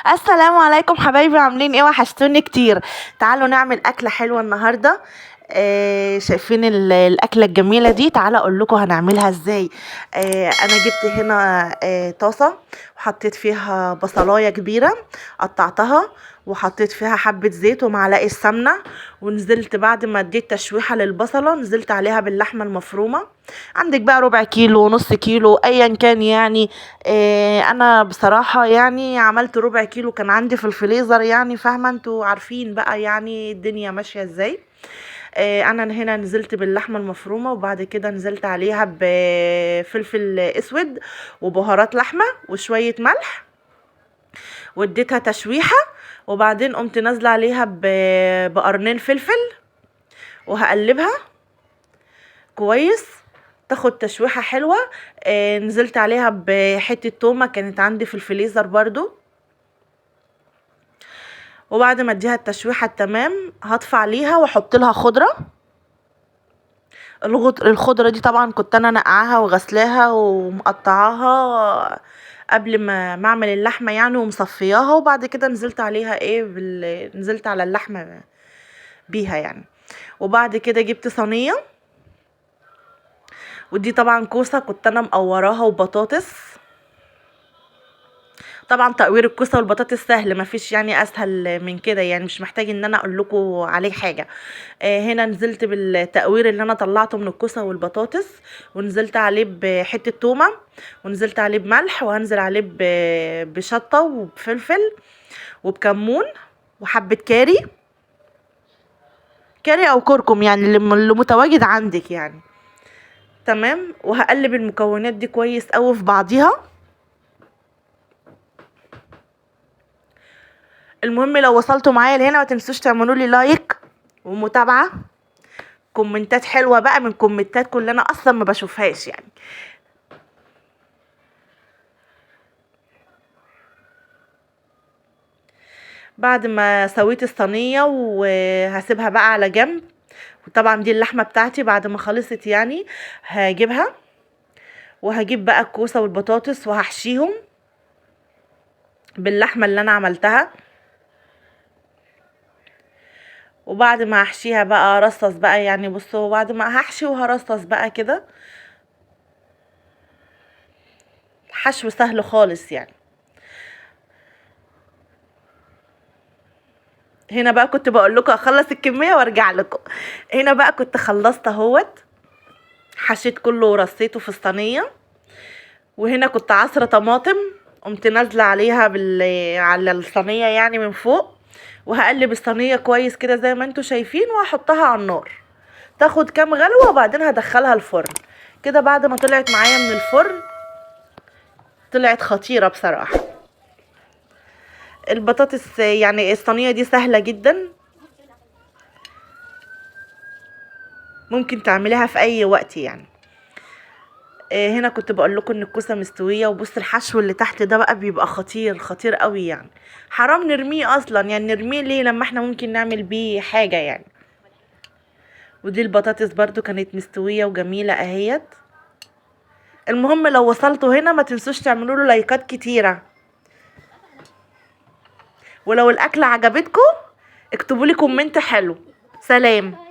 السلام عليكم حبايبي، عاملين ايه؟ وحشتوني كتير. تعالوا نعمل اكله حلوة النهارده. شايفين الاكلة الجميلة دي؟ تعالوا اقول لكم هنعملها ازاي. انا جبت هنا طاسه وحطيت فيها بصلايه كبيرة قطعتها، وحطيت فيها حبه زيت ومعلقة سمنه، ونزلت بعد ما اديت تشويحه للبصله نزلت عليها باللحمه المفرومه. عندك بقى ربع كيلو، نص كيلو، ايا كان يعني. انا بصراحة يعني عملت ربع كيلو كان عندي في الفريزر، يعني فاهمه انتوا عارفين بقى يعني الدنيا ماشية ازاي. انا هنا نزلت باللحمه المفرومه، وبعد كده نزلت عليها بفلفل اسود وبهارات لحمه وشوية ملح، واديتها تشويحه، وبعدين قمت نازله عليها بقرنين فلفل، وهقلبها كويس تاخد تشويحه حلوة. نزلت عليها بحته تومة كانت عندي في الفريزر برضو، وبعد ما اديها التشويحه التمام هطفي عليها واحط لها خضرة. الخضرة دي طبعا كنت انا نقعاها وغسلاها ومقطعاها قبل ما اعمل اللحمة يعني، ومصفياها، وبعد كده نزلت عليها ايه نزلت على اللحمة بيها يعني. وبعد كده جبت صينية، ودي طبعا كوسة كنت انا مقوراها وبطاطس. طبعا تقوير الكوسه والبطاطس سهل، ما فيش يعني اسهل من كده يعني، مش محتاج ان انا اقول لكم عليه حاجة. هنا نزلت بالتقوير اللي انا طلعته من الكوسه والبطاطس، ونزلت عليه بحته تومة، ونزلت عليه بملح، وهنزل عليه بشطه وبفلفل وبكمون وحبه كاري، كاري او كركم يعني اللي متواجد عندك يعني. تمام. وهقلب المكونات دي كويس قوي في بعضيها. المهم لو وصلتوا معايا لهنا ما تنسوش تعملوا لي like ومتابعة، كومنتات حلوة بقى من كومنتاتكم اللي انا اصلا ما بشوفهاش يعني. بعد ما سويت الصينية وهسيبها بقى على جنب، وطبعا دي اللحمة بتاعتي بعد ما خلصت يعني هجيبها، وهجيب بقى الكوسه والبطاطس وهحشيهم باللحمه اللي انا عملتها. وبعد ما هحشيها بقى ارصص بقى يعني، بصوا بعد ما هحشي وهرصص بقى كده، الحشو سهل خالص يعني. هنا بقى كنت بقول لكم اخلص الكمية وارجع لكم. هنا بقى كنت خلصت اهوت، حشيت كله ورصيته في الصينية. وهنا كنت عصره طماطم قمت نازله عليها على الصينية يعني من فوق، وهقلب الصينية كويس كده زي ما انتوا شايفين، وهحطها على النار تاخد كام غلوه، وبعدين هدخلها الفرن كده. بعد ما طلعت معايا من الفرن طلعت خطيرة بصراحة. البطاطس يعني الصينية دي سهلة جدا، ممكن تعمليها في اي وقت يعني. هنا كنت بقول لكم ان الكوسه مستوية، وبص الحشو اللي تحت ده بقى بيبقى خطير خطير قوي يعني، حرام نرميه اصلا يعني، نرميه ليه لما احنا ممكن نعمل بيه حاجة يعني. ودي البطاطس برضو كانت مستوية وجميلة اهيت. المهم لو وصلتوا هنا ما تنسوش تعملوا له لايكات كتيرة، ولو الاكلة عجبتكم اكتبوا لي comment حلو. سلام.